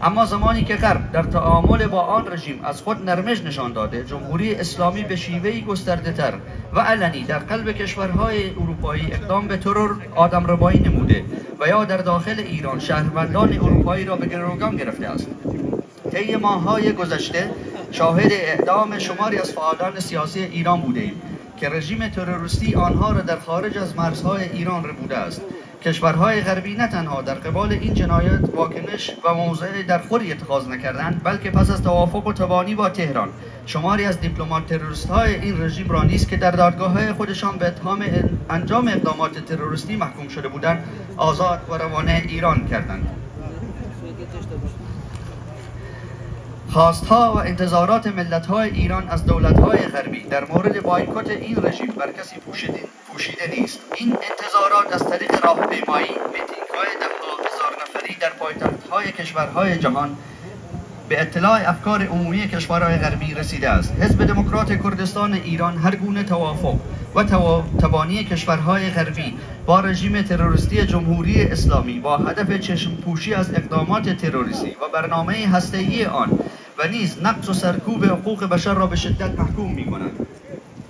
اما زمانی که غرب در تعامل با آن رژیم از خود نرمش نشان داده، جمهوری اسلامی به شیوهی گسترده تر و علنی در قلب کشورهای اروپایی اقدام به ترور، آدمربایی نموده و یا در داخل ایران شهروندان اروپایی را به گروگان گرفته است. طی ماه‌های گذشته شاهد اعدام شماری از فعالان سیاسی ایران بوده‌ایم که رژیم تروریستی آنها را در خارج از مرزهای ایران ربوده است. کشورهای غربی نه تنها در قبال این جنایت واکنش و موضع در خوری اتخاذ نکردند، بلکه پس از توافق و تبانی با تهران شماری از دیپلمات تروریست‌های این رژیم را نیز که در دادگاه‌های خودشان به اتهام انجام اقدامات تروریستی محکوم شده بودند آزاد و روانه ایران کردند. خواستها و انتظارات ملت‌های ایران از دولت‌های غربی در مورد بایکوت این رژیم بر کسی پوشیده نیست. این انتظارات از طریق راهپیمایی، میتینگ‌های ده‌ها هزار نفری در پایتخت‌های کشورهای جهان، به اطلاع افکار عمومی کشورهای غربی رسیده است. حزب دموکرات کردستان ایران هر گونه توافق و تبانی کشورهای غربی با رژیم تروریستی جمهوری اسلامی با هدف چشم پوشی از اقدامات تروریستی و برنامه هسته‌ای آن و نیز نقض و سرکوب حقوق بشر را به شدت محکوم می‌کند.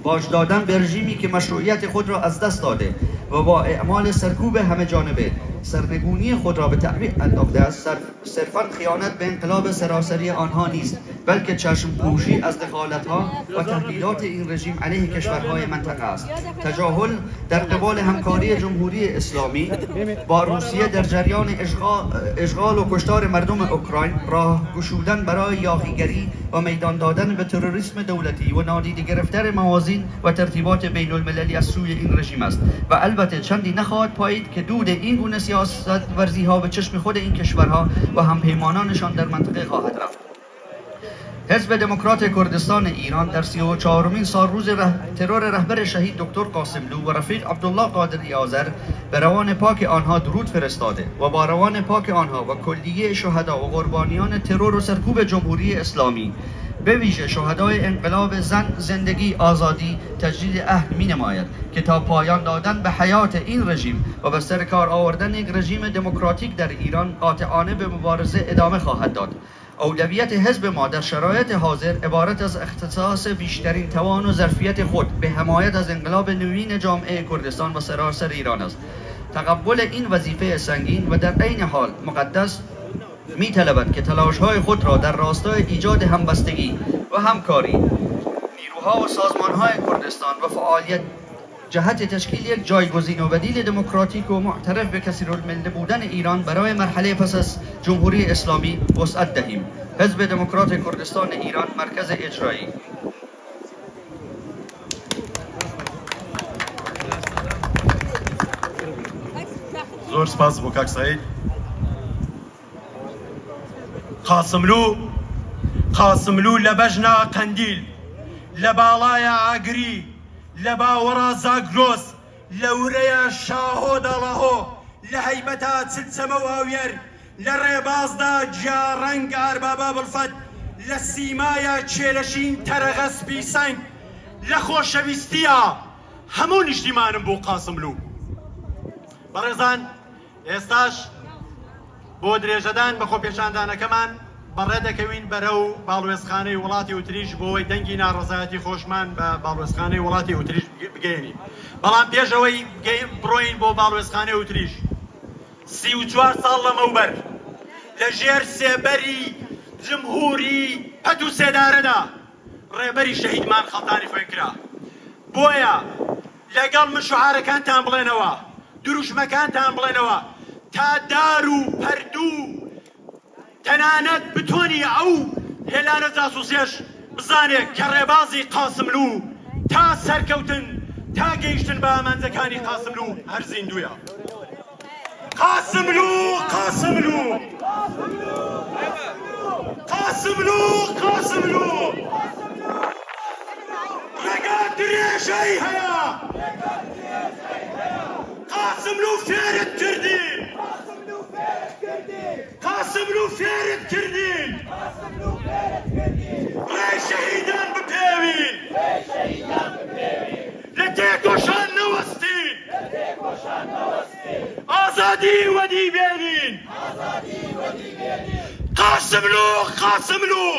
باج دادن به رژیمی که مشروعیت خود را از دست داده و با اعمال سرکوب همه جانبه سرنگونی خود را به تعویق انداخته است، صرفا خیانت به انقلاب سراسری آنها نیست، بلکه چشم پوشی از دخالت‌ها و تهدیدات این رژیم علیه کشورهای منطقه است. تجاهل در قبال همکاری جمهوری اسلامی با روسیه در جریان اشغال و کشتار مردم اوکراین، راه گشودن برای یاغیگری و میدان دادن به تروریسم دولتی و نادیده گرفتن موازین و ترتیبات بین المللی از سوی این رژیم است و البته چندی نخواهد پایید که دود این گونه سیاست ورزی ها به چشم خود این کشورها و همپیمانانشان در منطقه خواهد رفت. حزب دموکرات کردستان ایران در 34مین سال روز ترور رهبر شهید دکتر قاسملو و رفیق عبدالله قادری آذر به روان پاک آنها درود فرستاده و با روان پاک آنها و کلیه شهدا و قربانیان ترور و سرکوب جمهوری اسلامی، به ویژه شهدای انقلاب زن، زندگی، آزادی، تجدید عهد می نماید که تا پایان دادن به حیات این رژیم و به سر کار آوردن یک رژیم دموکراتیک در ایران قاطعانه به مبارزه ادامه خواهد داد. اولویت حزب ما در شرایط حاضر عبارت از اختصاص بیشترین توان و ظرفیت خود به حمایت از انقلاب نوین جامعه کردستان و سراسر ایران است. تقبل این وظیفه سنگین و در عین حال مقدس می طلبد که تلاش‌های خود را در راستای ایجاد همبستگی و همکاری نیروها و سازمان‌های کردستان و فعالیت جهت تشکیل یک جایگزین و بدیل دموکراتیک و معترف به کثیرالمله بودن ایران برای مرحله پس از جمهوری اسلامی وسعت دهیم. حزب دموکرات کردستان ایران، مرکز اجرایی. زۆر سپاس بۆ کاک سعید قاسملوو قاسملوو لە بەژنا قەندیل، لە باڵایا ئاگری، لە باوەڕا زاگرۆس، لە ورەیا شاهۆ داڵاهۆ، لە هەیبەتا چلچەمە و ئاویەر، لە ڕێبازدا گیاڕەنگ ئاربابا بڵفەت، لە سیمایا کێلەشین تەرەغە سپی سەنگ، لە خۆشەویستیا هەموو نیشتیمانم بوو قاسملوو. بەڕێزان ئێستاش بۆ درێژەدان بە خۆپێشاندانەکەمان بەڕێ دەکەوین بەرەو باڵوێزخانەی وڵاتی ئوتریش بۆوەی دەنگی ناڕەزایەتی خۆشمان بە باڵوێزخانەی وڵاتی ئوتریش بگەیەنین. بەڵام پێش ئەوەی بڕۆین بۆ باڵوێزخانەی ئوتریش، 34 ساڵ لەمەوبەر لە ژێر سێبەری جمهوری پەت و سێدارەدا ڕێبەری شەهیدمان خەڵتانی خوێن کرا. بۆیە لەگەڵ من شوعارەکانتان بڵێنەوە، دروشمەکانتان بڵێنەوە تا دار و پەردوو تەنانەت بتۆنی ئەو هێلانە جاسوسیەش بزانێ کە ڕێبازی قاسملوو تا سەرکەوتن، تا گەیشتن بە ئامانجەکانی قاسملوو هەر زیندوویە. قاسملوو قاسملوو قاسملوو قاسملوو ڕێگا درێژەی هەیە قاسملوو فێرت کردین قاسملوو فێرت کردین ڕێی شەهیدان بپێوین لە تێکۆشان نەوەستین ئازادی وەدی بێنین. قاسملوو قاسملوو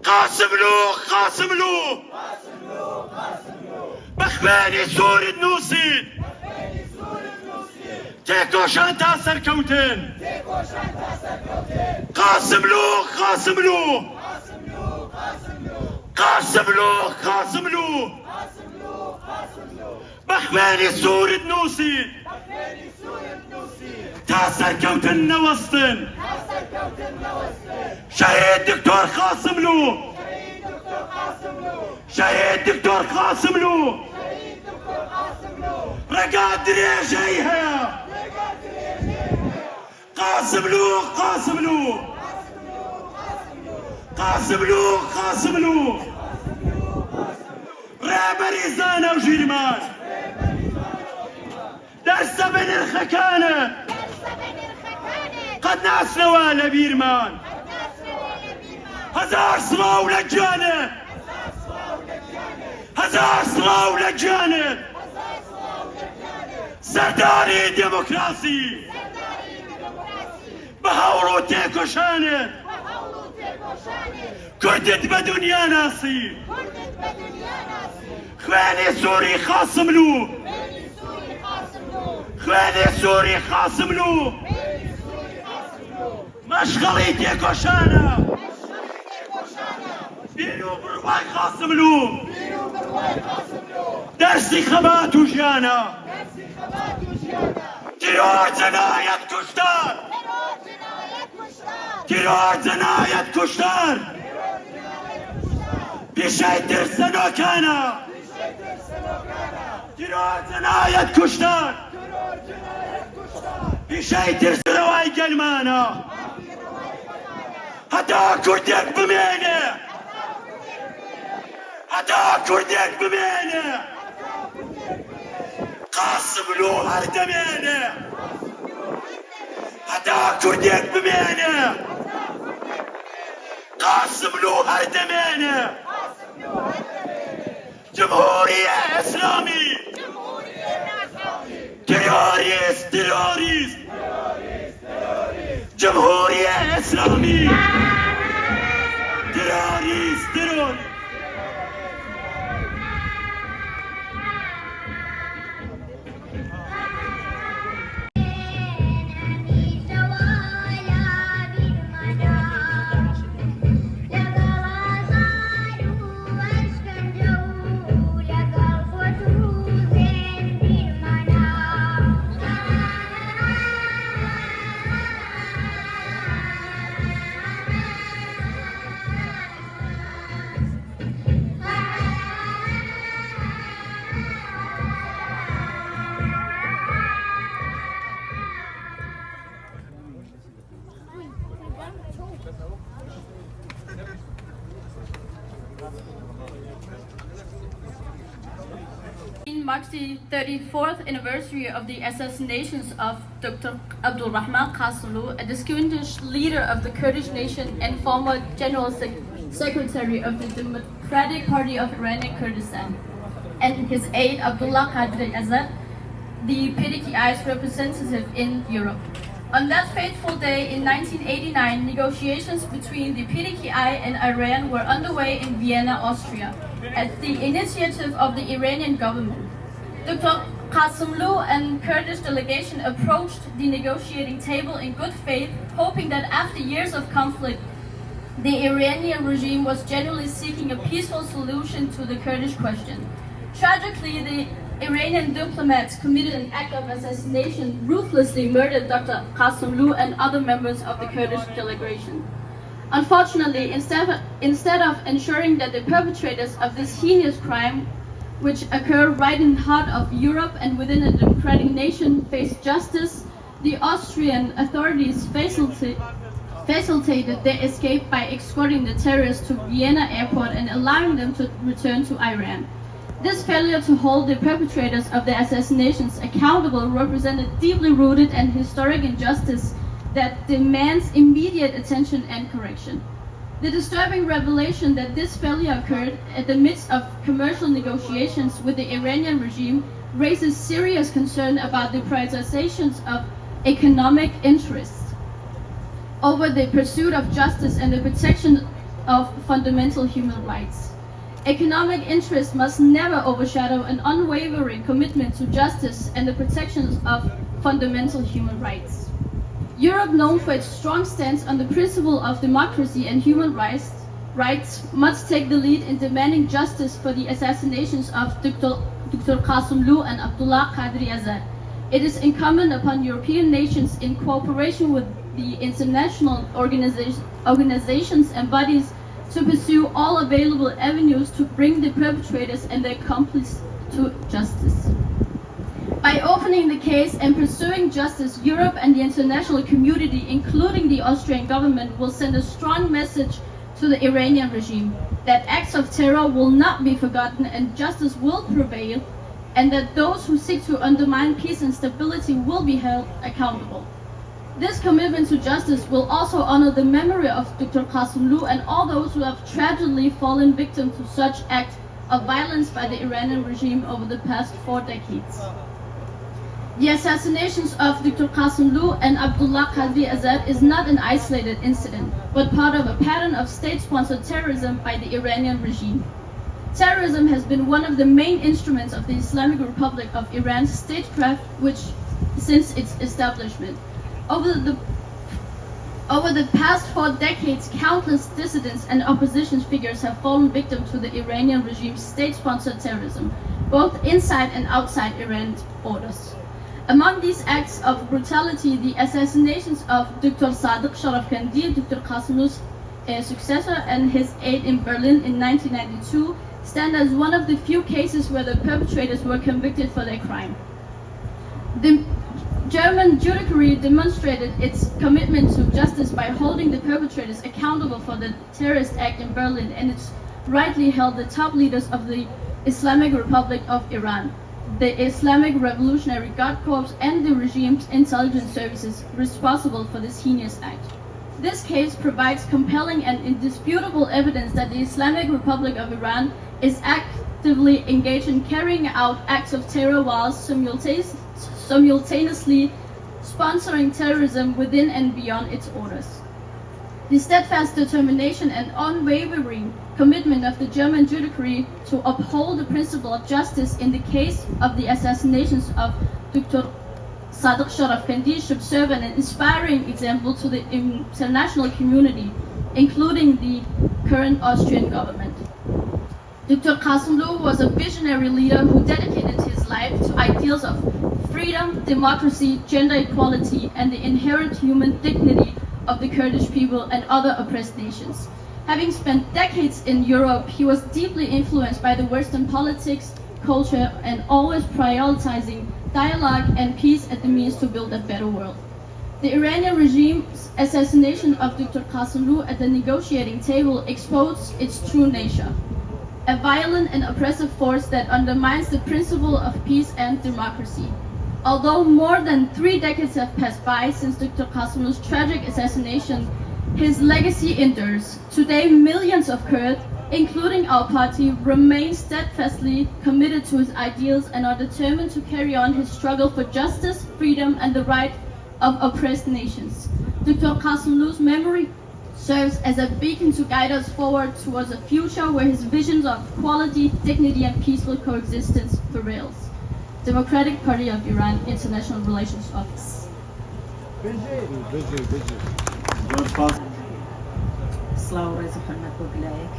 قاسملوو قاسملوو بە خوێنی سوورت نووسیت تێکۆشان تا سەرکەوتن. قاسملوو قاسملوو قاسملوو قاسملوو بە خوێنی سوورت نووسیت تا سەرکەوتن نەوەستن. شەهید دکتۆر قاسملوو شەهید دکتۆر قاسملوو ڕێگا درێژەی هەیە. قاسملوو قاسملوو قاسملوو قاسملوو ڕێبەری زانا و ژیرمان دەرسە بەنرخەکانت. قەت ناچنەوە لە بیرمان. هەزار سڵاو لە گیانت. هەزار سڵاو لە گیانت. سەرداری دێموکراسی. بە هەوڵ و تێکۆشانت. کوردت بە دونیا ناسی. خوێنی سووری قاسملوو. خوێنی سووری قاسملوو. مەشخەڵی تێکۆشانە. بیر و بڕوای قاسملوو. دەرسی خەبات و ژیانە. تیرۆر جەنایەت کوشتار. تیرۆر جەنایەت کوشتار. پیشەی ترسەنۆکانە. تیرۆر جەنایەت کوشتار. پیشەی ترسەوای گەلمانە. هەتا کوردێک بمێنێ. هەتا کوردێک بمێنێ. قاسملوو هەر دەمێنێ. هەتا کوردێک بمێنێ. قاسملوو هەر دەمێنێ. جمهوری ئیسلامی تیرۆریست تیرۆریست جمهوری ئیسلامی تیرۆریست تیرۆریست. Marks the 34th anniversary of the assassinations of Dr. Abdul Rahman Qasimlo, a distinguished leader of the Kurdish nation and former General Secretary of the Democratic Party of Iranian Kurdistan, and his aide Abdullah Qadri Azad, the PDKI's representative in Europe. On that fateful day in 1989, negotiations between the PDKI and Iran were underway in Vienna, Austria, at the initiative of the Iranian government. Dr. Qasimlo and Kurdish delegation approached the negotiating table in good faith, hoping that after years of conflict, the Iranian regime was generally seeking a peaceful solution to the Kurdish question. Tragically, the Iranian diplomats committed an act of assassination, ruthlessly murdered Dr. Qasimlo and other members of the Kurdish delegation. Unfortunately, instead of, instead of ensuring that the perpetrators of this heinous crime, which occurred right in the heart of Europe and within a democratic nation, faced justice, the Austrian authorities facilitated their escape by escorting the terrorists to Vienna airport and allowing them to return to Iran. This failure to hold the perpetrators of the assassinations accountable represented deeply rooted and historic injustice that demands immediate attention and correction. The disturbing revelation that this failure occurred at the midst of commercial negotiations with the Iranian regime raises serious concern about the prioritizations of economic interests over the pursuit of justice and the protection of fundamental human rights. Economic interests must never overshadow an unwavering commitment to justice and the protection of fundamental human rights. Europe, known for its strong stance on the principle of democracy and human rights, must take the lead in demanding justice for the assassinations of Dr. Dr. Qasimlo and Abdullah Qadri Azad. It is incumbent upon European nations, in cooperation with the international organizations and bodies, to pursue all available avenues to bring the perpetrators and their accomplices to justice. By opening the case and pursuing justice, Europe and the international community, including the Austrian government, will send a strong message to the Iranian regime that acts of terror will not be forgotten and justice will prevail, and that those who seek to undermine peace and stability will be held accountable. This commitment to justice will also honor the memory of Dr. Qasemlou and all those who have tragically fallen victim to such acts of violence by the Iranian regime over the past 4 decades. The assassinations of Dr. Qasemlou and Abdullah Qadri Azad is not an isolated incident, but part of a pattern of state-sponsored terrorism by the Iranian regime. Terrorism has been one of the main instruments of the Islamic Republic of Iran's statecraft which since its establishment. Over the over the past 4 decades, countless dissidents and opposition figures have fallen victim to the Iranian regime's state-sponsored terrorism, both inside and outside Iran's borders. Among these acts of brutality, the assassinations of Dr. Sadiq Sharafkandi, Dr. Qasemlou's successor, and his aide in Berlin in 1992 stand as one of the few cases where the perpetrators were convicted for their crime. The German judiciary demonstrated its commitment to justice by holding the perpetrators accountable for the terrorist act in Berlin, and it's rightly held the top leaders of the Islamic Republic of Iran, the Islamic Revolutionary Guard Corps, and the regime's intelligence services responsible for this heinous act. This case provides compelling and indisputable evidence that the Islamic Republic of Iran is actively engaged in carrying out acts of terror while simultaneously sponsoring terrorism within and beyond its borders. The steadfast determination and unwavering commitment of the German judiciary to uphold the principle of justice in the case of the assassinations of Dr. Sadiq Sharafkandi should serve an inspiring example to the international community, including the current Austrian government. Dr. Qasemlou was a visionary leader who dedicated his life to ideals of freedom, democracy, gender equality, and the inherent human dignity of the Kurdish people and other oppressed nations. Having spent decades in Europe, he was deeply influenced by the Western politics, culture, and always prioritizing dialogue and peace as the means to build a better world. The Iranian regime's assassination of Dr. Qasemlou at the negotiating table exposed its true nature, a violent and oppressive force that undermines the principle of peace and democracy. Although more than 3 decades have passed by since Dr. Qasemlou's tragic assassination, his legacy endures. Today, millions of Kurds, including our party, remain steadfastly committed to his ideals and are determined to carry on his struggle for justice, freedom, and the right of oppressed nations. Dr. Qasemlou's memory serves as a beacon to guide us forward towards a future where his visions of equality, dignity, and peaceful coexistence prevails. Democratic Party of Iran International Relations Office. زۆر سپاس. سڵاو و ڕێز و حورمەت بۆ گلایەک.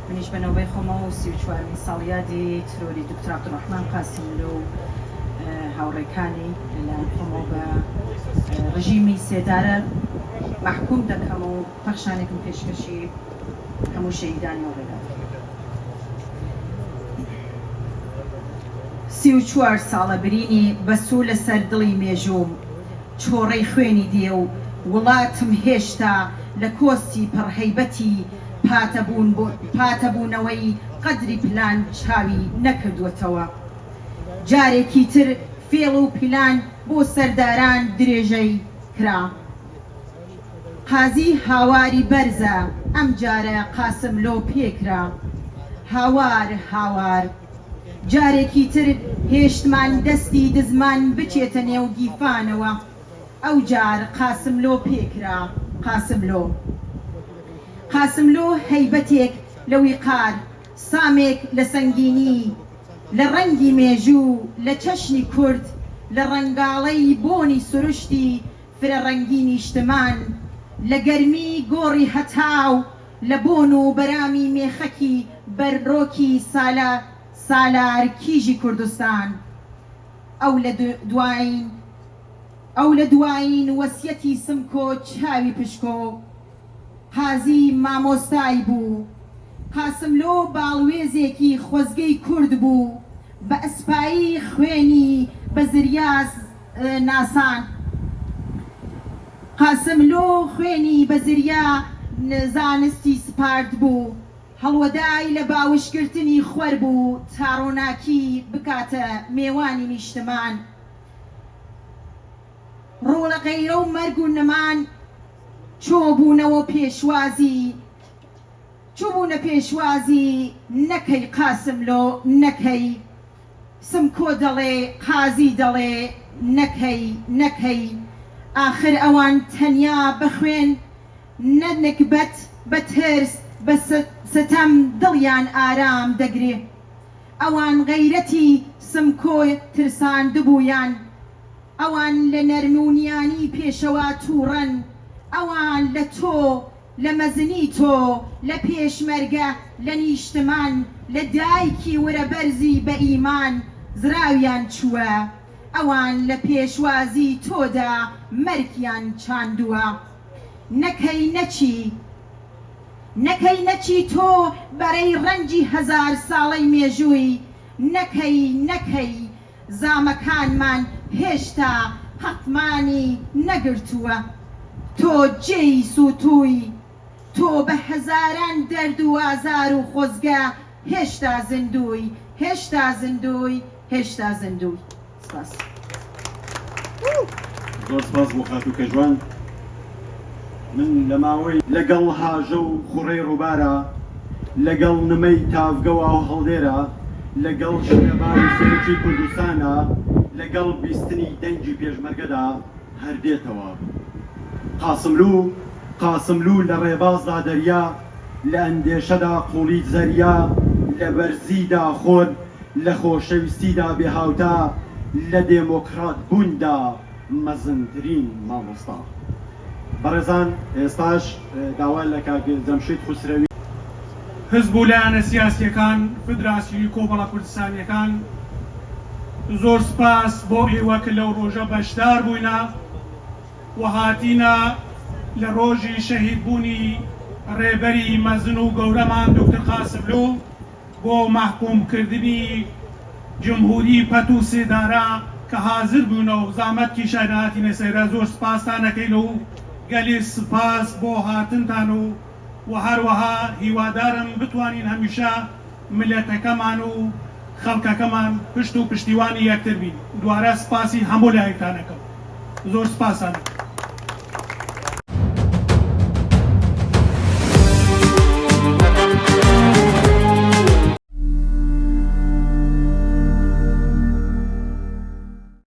منیش بە نۆبەی خۆمەوە و 34مین ساڵیادی ترۆری دوکتور عەبدولڕەحمان قاسملوو و هاوڕێکانی لەلایەن خۆمەوە بە ڕژیمی سێدارە مەحکووم دەکەم و پەخشانێکم پێشکەشی هەموو شەهیدانی ئەو ڕێگا دەکەم. 34 ساڵە برینی بەسوو لەسەر دڵی مێژووم چۆڕەی خوێنی دێ و وڵاتم هێشتا لە کۆستی پڕ هەیبەتی پاتەبوونەوەی قەدری پلان چاوی نەکردووەتەوە. جارێکی تر فێڵ و پیلان بۆ سەرداران درێژەی کرا. قازی هاواری بەرزە ئەمجارە قاسملۆ پێکرا. هاوار هاوار. جارێکی تر هێشتمان دەستی دزمان بچێتە نێو گیفانەوە. ئەوجار قاسملۆ پێکرا. قاسملۆ. قاسملۆ هەیبەتێک لە ویقار، سامێک لە سەنگینی، لە ڕەنگی مێژوو، لە چەشنی کورد، لە ڕەنگاڵەی بۆنی سروشتی فرە ڕەنگی نیشتمان، لە گەرمی گۆڕی هەتاو، لە بۆن و بەرامی مێخەکی بەرۆکی سالە سالار کیژی کوردستان. ئەو لە دواین ئەو لە دوایین وەسیەتی سمکۆ چاوی پشکۆ قازی مامۆستای بوو. قاسملۆ باڵوێزێکی خۆزگەی کورد بوو، بە ئەسپایی خوێنی بە زریاز ناسان. قاسملۆ خوێنی بە زریا زانستی سپارد بوو، هەڵوەدای لە باوشگرتنی خوەر بوو تا ڕۆناکی بکاتە مێوانی نیشتمان. ڕۆڵە غەیرە و مەرگ و نەمان چۆبوونەوە پێشوازی چووبوونە پێشوازی نەکەی قاسملۆ نەکەی سمکۆ دەڵێ قازی دەڵێ نەکەی نەکەی ئاخر ئەوان تەنیا بە خوێن نە نگبەت بە ترس بە ستەم دڵیان ئارام دەگرێ ئەوان غەیرەتی سمکۆ ترساندبوویان ئەوان لە نەرمونیانی پێشەوا تووڕەن ئەوان لە تۆ لە مەزنی تۆ، لە پێشمەرگە، لە نیشتمان، لە دایکی ورە بەرزی بە ئیمان زراویان چووە. ئەوان لە پێشوازی تۆدا مەرگیان چاندووە. نەکەی نەچی، نەکەی نەچی تۆ بەرەی ڕەنجی هەزار ساڵەی مێژووی، نەکەی نەکەی زامەکانمان هێشتا قەتمانی نەگرتووە تۆ جێی سوتووی تۆ بە هەزاران دەرد و ئازار و خۆزگە هێشتا زیندووی هێشتا زیندووی هێشتا زیندووی سپاس. زۆر سپاس بۆ خاتوو کەژوان. من لە ماوەی. لەگەڵ هاژە و خوڕەی ڕووبارە، لەگەڵ نمەی تاڤگە و ئاوهەڵدێرە، لەگەڵ شنەبای سەرۆکی کوردستانە، لەگەڵ بیستنی دەنگی پێشمەرگەدا هەر دێتەوە. قاسملوو، قاسملوو لە ڕێبازدا دەریا، لە ئەندێشەدا قووڵی زەریا، لە بەرزیدا خۆر، لە خۆشەویستیدا بێهاوتا، لە دێمۆکڕات بووندا مەزنترین مامۆستا. بەڕێزان ئێستاش داوا لە کاک جەمشید خوسرەوی. حزب و لایەنە سیاسییەکان، فدراسیونی کۆمەڵە کوردستانییەکان، زۆر سپاس بۆ ئیوە ک لەو ڕۆژە بەشدار بووینە و هاتینە لە ڕۆژی شەهید بوونی ڕێبەری مەزن و گەورەمان دوکتور قاسملوو بۆ مەحکووم کردنی جمهوری پەت و سێدارە کە حازر بوونە و زامەت کیشاینە هاتینە سەیرە زۆر سپاستان ئەکەین و گەلی سپاس بۆ هاتنتان و و هەروەها هیوادارم بتوانین هەمیشە ملەتەکەمان و خەڵکەکەمان پشت و پشتیوانی یەکتر بین دوارە سپاسی هەموو لایەکتان ئەکەم زۆر سپاستان ئەکەم.